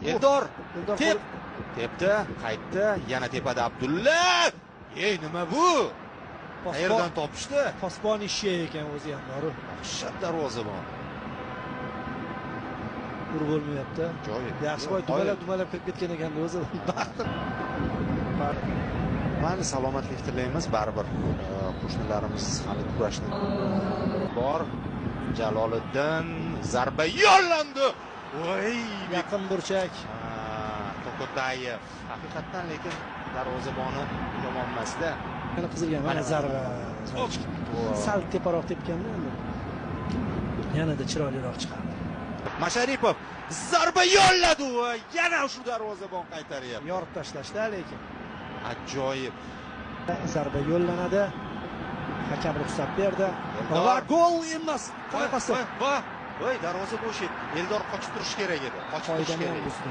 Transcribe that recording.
Eldor Eldor tep. Tepdi, qaytdi, yana tepada Abdulla. Ey, nima bu? Qayerdan topishdi? Posbon ishi ekan o'zi ham boru. Dahshat darvozabon. Urib bo'lmayapti. Joyi. Yaxshiboy dumalab dumalab kirib ketgan ekan o'zi. Baxti. Mayli, salomatlik tilaymiz baribir. Qo'shnilarimiz hali kurashni bor. Jaloliddin zarba yo'llandi. Voy, Yaqin burchak. To'kotayev. Haqiqatdan lekin darvozaboni yomon emasda. Yana qizilgan mana zarba. Sal teparoq tepganda endi. Yanada chiroyliroq chiqardi. Masharipov zarba yo'lladi va yana shu darvozabon qaytaryapti. Yorib tashlashda lekin. Ajoyib. Zarba yo'llanadi. Hakam ruxsat berdi. Eldor. Va gol emas. Qanaqasi? Voy, voy, darvoza bo'sh edi. Eldor qochib turishi kerak edi. Qochib turishi Qoidani ham kerak edi. buzdi.